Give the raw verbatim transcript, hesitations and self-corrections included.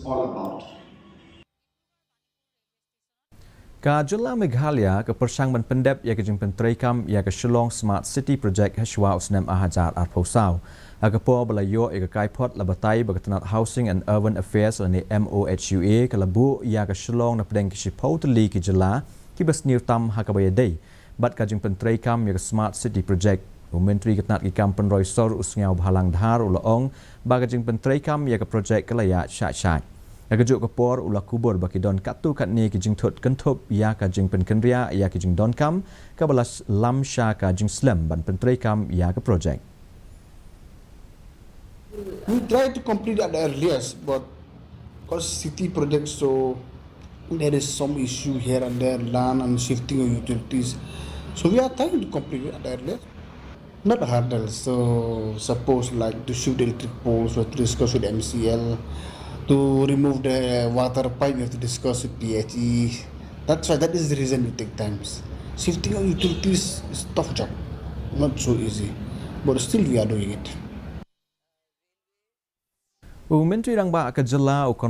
all about. Ka jylla Meghalaya ka pyrshang ban pyndep ïa ka jingpyntreikam ïa ka Shillong Smart City Project ha shuwa u snem ar hajar arphew saw. Ha ka por ba la ïoh ïa ka kaiphod la batai ba ka tnad Housing and Urban Affairs lane M O H U A ka la buh ïa ka Shillong na pdeng ki shiphew tylli ki jylla kiba sniew tam ha kaba ïadei bad ka jingpyntreikam ïa ka Smart City Project. U Myntri ka tnad ki kam pynroi sor u Sniawbhalang Dhar u la ong ba ka jingpyntreikam ïa ka project ka la ïaid shah shah. Ha kajuh ka por u la kubur ba ki don katto katne ki jingthut kynthup ïa ka jingpynkynriah ïa ki jingdonkam kaba la lam sha ka jingslem ban pyntreikam ïa ka project. We try to complete at the earliest, but because city projects, so there is some issue here and there, land and shifting of utilities. So we are trying to complete it at the earliest. Not a hurdle. So suppose like to shift the electric poles, we have to discuss with M C L, to remove the water pipe, we have to discuss with P H E. That's why, that is the reason it take times. Shifting of utilities is tough job, not so easy, but still we are doing it. U Myntri Rangbah ka jylla u Conrad